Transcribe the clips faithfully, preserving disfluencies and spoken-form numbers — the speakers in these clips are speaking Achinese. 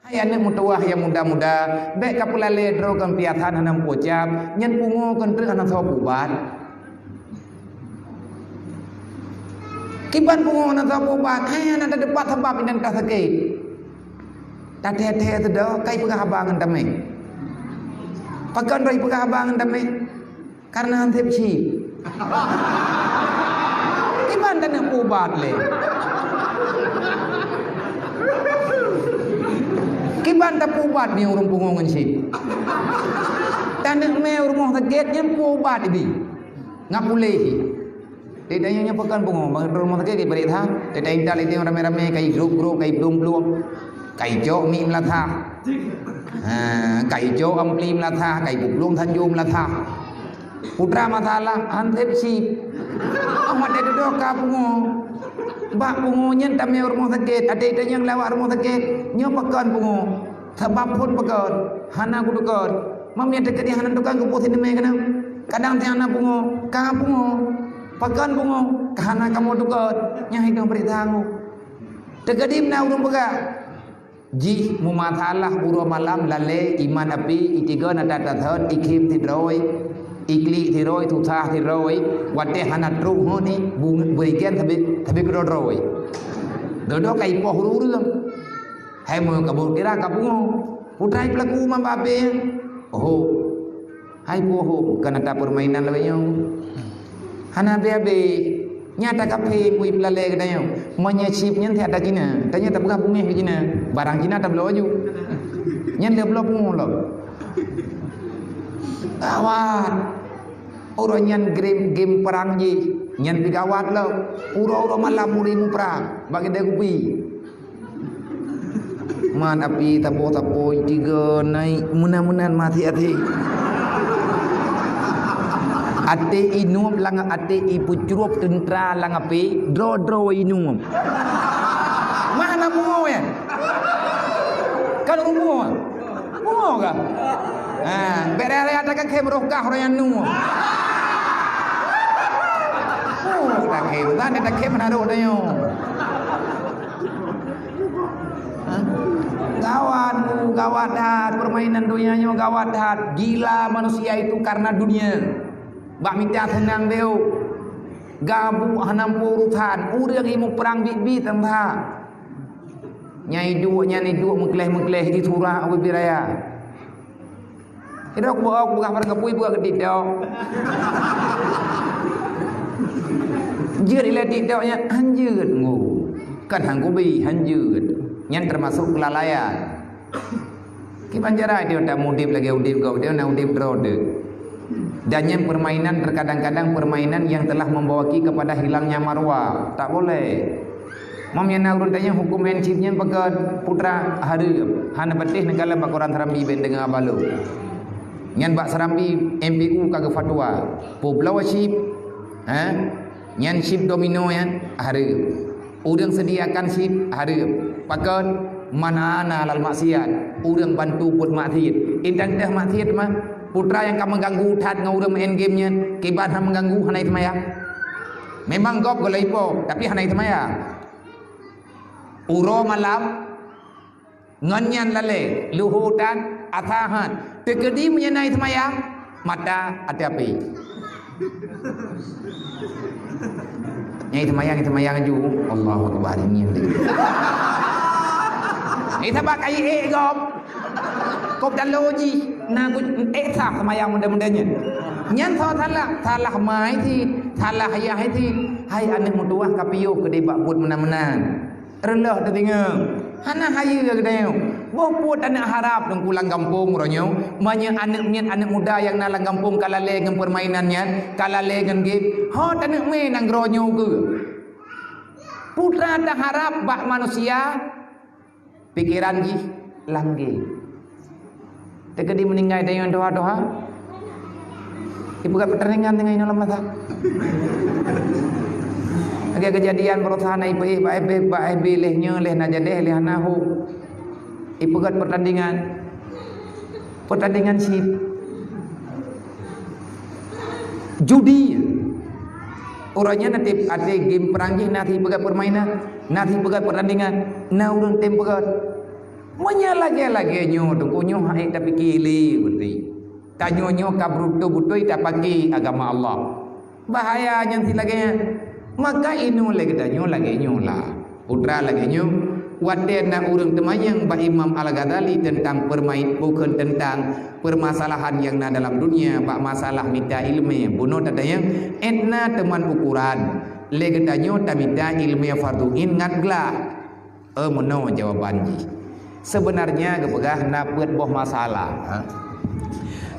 Hai aneuk meutuwah nyang muda-muda, bék ka peulalé droe kon piasan hana meupucap, nyan pungo kon treuk hana soe peuubat. Kiban pungo hana soe peuubat, hai hana teupat sabab inong tasakét. Tathée-thée teudoe kai peugah haba ngon tamé. Pakon droe peugah haba ngon tamé? Karena han sép chip. Kiban taneuk peuubat lé. Kiban tapeuubat mi ureuëng pungo ngon chip. Taneuk mé rumoh sakét nyan peuubat ibi. Ngapuléh. Di tanyoe nyoe pakon pungo, bang rumoh sakét ibarat ha. Di tanyoe intat lé ramé-ramé kai grup-grup, kai plueng-plueng. Kai cok mi meulasah. Ha, kai cok ampli meulasah, kai bublueng sanjô meulasah. Putra masalah, han sép chip. Ahmad teudoe ka pungo. Bak pungo nyan tamé rumoh sakét, até tanyong lawak rumoh sakét. Nyoe pakon pungo. Sabab phon pakon, hana kutukon. Mam nyang teukeudi hana tukon kupoh sineumé keunoe. Kadang teuh hana pungo, ka pungo. Pakon pungo, ka hana kamoe tukon. Nyang hidong beurita ngô. Teukeudi na ureuëng peugah. Jih meumasalah uroe malam lalé iman api, itiga nata tasot, ikhém sidroe, iklik sidroe, susah sidroe, watée hana troh honi, bu-, beuikan sabe, sabe keudroe-droe. Dodo ka ipoh ureuëng. Hai meu kabur kira ka pungo. Putra peulaku mamba api. Oh. Hai puho, bukan ada permainan lawét nyoe. Hana habéh-habéh. Nyata kaphé bui peulalé geutanyoe. Meunyoe chip nyan tiada Cina, tanyoe tapeugah bungéh keu Cina. Barang Cina tabloe aju. Nyan lé bloe pungo lom. Gawat. Uroe nyan game, game perang jih. Nyan pi gawat lom. Uroe-uroe malam muri muprang. Bak keudè kupi. Man api tapoh-tapoh tiga naik meunan-meunan mati até. Até inup lang até ipeucrup teuntra lang api, dro-dro inup. Mah na pungo ya? Kan ureuëng pungo? Pungo ka? Ha, bere-bere ada kan khem roh kah roh yang nu. Oh, tak khem, tak ada tak khem na roh dah nyo. Gawat, Bu, gawat that. Permainan dunia nyoe gawat that. Gila manusia itu karena dunia. Bak mita seunang deuh. Gabuk hana urusan. Ureuëng ilmu perang bit-bit teuntang. Nyang iduek, nyang iduek meukleh-meukleh di surah Abu Biraya. Kira aku bawa aku peugah barang kapui buka ke TikTok. Jeuet ilée TikTok nyan hanjeuet ngu. Kan hang kubi hanjeuet. Nyan termasuk kelalaian. Kiban cara dia tak mudip lagi udip kau dia nak udip droe dia. Dan nyan permainan terkadang-kadang permainan yang telah membawa ki kepada hilangnya marwah. Tak boleh. Mam nyang na ureuëng tanyong huköm N chip nyan pakon putra hareuem. Hana patéh neukalon bak koran Serambi ben deungoe balo. Nyan bak Serambi M P U ka geufatwa. Peubloe chip, ha? Nyan chip domino nyan hareuem. Ureuëng sediakan chip hareuem. Pakon mana na lal maksiat. Ureuëng bantu buet maksiat. Intan teuh maksiat mah putra nyang ka mengganggu that ngon ureuëng main game nyan. Kiban hana mengganggu hana seumayang. Memang gob golai po, tapi hana seumayang. Uroe malam, ngon nyan lalée, luho tan, asa han. Teukeudi meunyoe na seumayang, mata até api. Nyang seumayang, seumayang aju. Allahu Akbar, ini. Eh, sabab kai ék gob. Kop dalo jih, na ku ék sah seumayang muda-muda nyan. Nyan salah, salah mai cit, salah ayah cit. Hai aneuk meutuwah ka piôh keudeh bak buet meunan-meunan. Reuloh teudeungoe, hana hayeue geutanyoe. Boh buet aneuk harab teungku lam gampông uroe nyoe, meunyoe aneuk miet aneuk muda nyang na lam gampông ka lalée ngon peurmainan nyan, ka lalée ngon game, ho taneuk mé nanggroe nyoe keu. Putra taharab bak manusia, pikeran jih lam game. Teukeudi meuninggai tanyoe tuha-tuha. Ipeugét peutandingan deungon inoe lam masa. Lagée keujadian baroesa na ipeuék bak F B, bak F B leh nyoe, leh na jadeh, leh hana hu. Ipeugét peutandingan. Peutandingan chip. Judi. Uroe nyan na tieb até game perang jih na tieb peugét peurmainan, na tieb peugét peutandingan, na ureuëng tem peugét. Meunyoe lagée-lagée nyoe, Teungku, nyoe hana tapike lé beutôi. Tanyoe nyoe ka beutôi-beutôi tapake agama Allah. Bahaya nyang si lagée nyan. Maka inoe lé geutanyoe lagée nyoe lah. Putra lagée nyoe, watée na ureuëng teumanyong bak Imam Al-Ghazali teuntang permai-, bukon teuntang permasalahan nyang na dalam dunia, bak masalah mita iéleumé, bunoe tatanyong, étna teuman ukuran. Lé geutanyoe tamita iéleumé fardhu ain ngat glah. Eh, meunoe jawaban jih. Seubeunarnya geupeugah na peuet boh masalah, ha?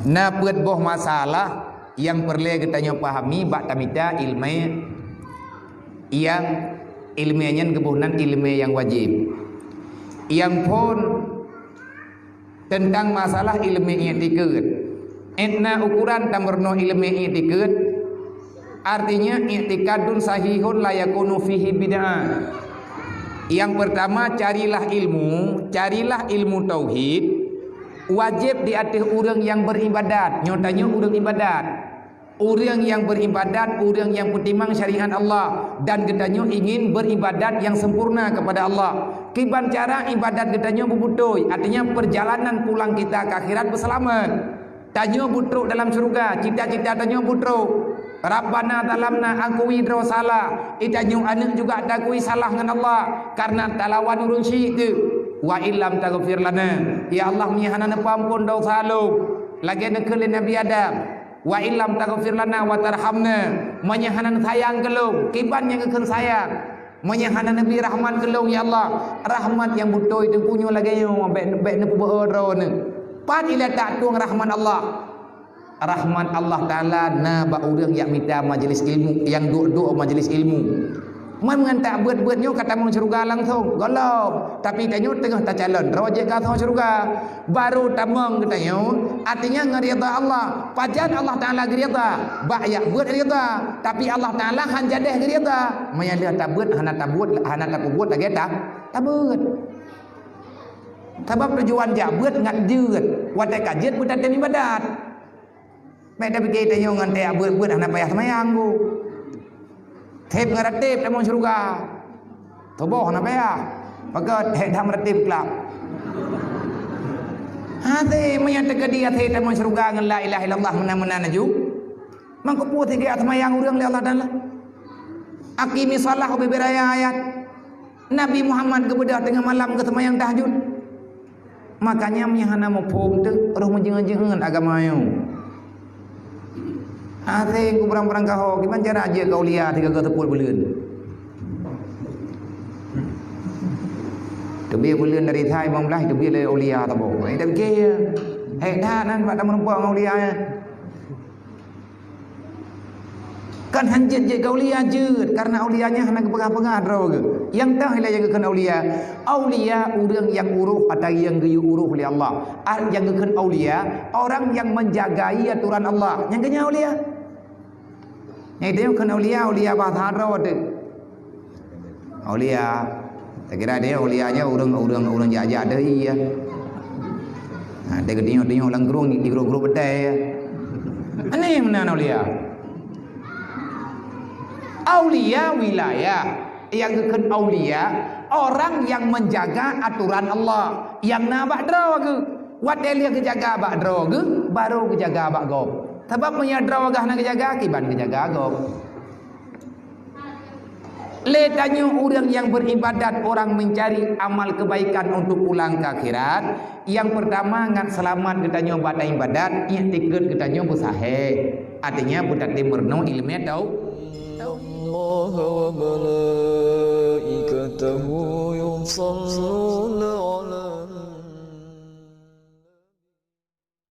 Na peuet boh masalah nyang peureulée geutanyoe pahami bak tamita iéleumé nyang iéleumé nyan geuboh nan iéleumé nyang wajéb. Nyang phon teuntang masalah iéleumé iktikeuet. Étna ukuran tameurunoe iéleumé iktikeuet, artinya iktikadun sahihun la yakunu fihi bid'ah. Nyang peurtama, carilah ilmu, carilah ilmu tauhid, wajéb di ateueh ureuëng nyang beuribadat. Nyoe tanyoe ureuëng ibadat. Ureuëng nyang beuribadat, ureuëng nyang peutimang syariat Allah, dan geutanyoe ingin beuribadat nyang sempurna kepada Allah. Kiban cara ibadat geutanyoe beubeutôi, artinya perjalanan pulang kita ke akhirat beuseulamat. Tanyoe beutrok dalam syeuruga, cita-cita tanyoe beutrok. Rabbana zalamna, akui droe salah. Itanyoe aneuëk juga takui salah ngon Allah, karena talawan ureuëng syiek teuh. Wa illam taghfir lana, ya Allah, meunyoe hana neupeuamphon desya lôn, lagée neukheun lé Nabi Adam. Wa illam taghfir lana wa tarhamna, meunyoe hana neusayang keu lôn, kiban nyang geukheun sayang? Meunyoe hana neubri rahmat keu lôn, ya Allah, rahmat nyang beutôi Teungku nyoe lagée nyoe, bék, bék neupeubeue droeneuh. Pat iletak tueng rahmat Allah? Rahmat Allah Taala na bak ureuëng nyang mita majlis ilmu, nyang duek-duek majlis ilmu. Man ngon tabeuet-beuet nyoe ka tamong syeuruga langsong, gohlom. Tapi tanyoe teungoh tacalon droe jeuet keu asoe syeuruga. Baru tamong geutanyoe, artinya ngon ridha Allah. Pajan Allah Taala geuridha? Bak jak beuet ridha, tapi Allah Taala han jadeh geuridha. Meunyoe lheueh tabeuet hana tabeuet, hana tapeubuet lagée ta-, tabeuet. Sabab tujuan jak beuet ngat jeuet, watée ka jeuet beutatem ibadat. Bék tapike tanyoe ngon tajak beuet-beuet hana payah seumayang, Bu. Seb ngon ratéb tamong syeuruga. Tuboh hana payah. Pakon? Hék that meuratéb klab. Hase meunyoe teukeudi hase tamong syeuruga ngon la ilaha illallah meunan-meunan laju. Mangko peue sigét seumayang ureuëng lé Allah Taala? Aqimis shalah ubé-bé raya ayat. Nabi Muhammad geubeudôh teungoh malam geuseumayang tahajud. Makanya meunyoe hana muphom teuh, roh meujeueng-jeueng agama nyoe. Asai ku barang-barang kaho, kiban cara jeuet keu aulia tiga ratus sepuluh buleuen. Teubiet buleuen dari sai limong blaih, teubiet lé aulia saboh. Hai dak bike. Hai that nan bak tameurumpok ngon aulia nyan. Kan han jeuet jeuet keu aulia jeuet, karena aulia nyan hana geupeugah-peugah droe geuh. Nyang teuh ilée nyang geukheun aulia. Aulia ureuëng nyang uroh atau nyang geuyue uroh lé Allah. Ah, nyang geukheun aulia, orang yang menjagai aturan Allah. Nyang geunyan aulia. Nyang itu kheun aulia, aulia bahasa droe teuh. Aulia. Takira dia aulia nyoe ureuëng, ureuëng, ureuëng jak-jak deh iya. Ha, dia geutinyoe-tinyoe lam geurong, di geurong-geurong betai ya. Aneh meunan aulia. Aulia wilayah. Nyang geukheun aulia, orang yang menjaga aturan Allah. Nyang na bak droe geuh. Watée lheueh geujaga bak droe geuh, baru geujaga bak gob. Sabab meunyoe droe geuh hana geujaga, kiban geujaga gob. Lé tanyoe ureuëng nyang beuribadat, orang mencari amal kebaikan untuk pulang ke akhirat, nyang peurtama ngat seulamat geutanyoe bak ibadat, iktikeuet geutanyoe beusahé. Artinya beutatem meurunoe iéleumé tau. إن الله وملائكته يصلون على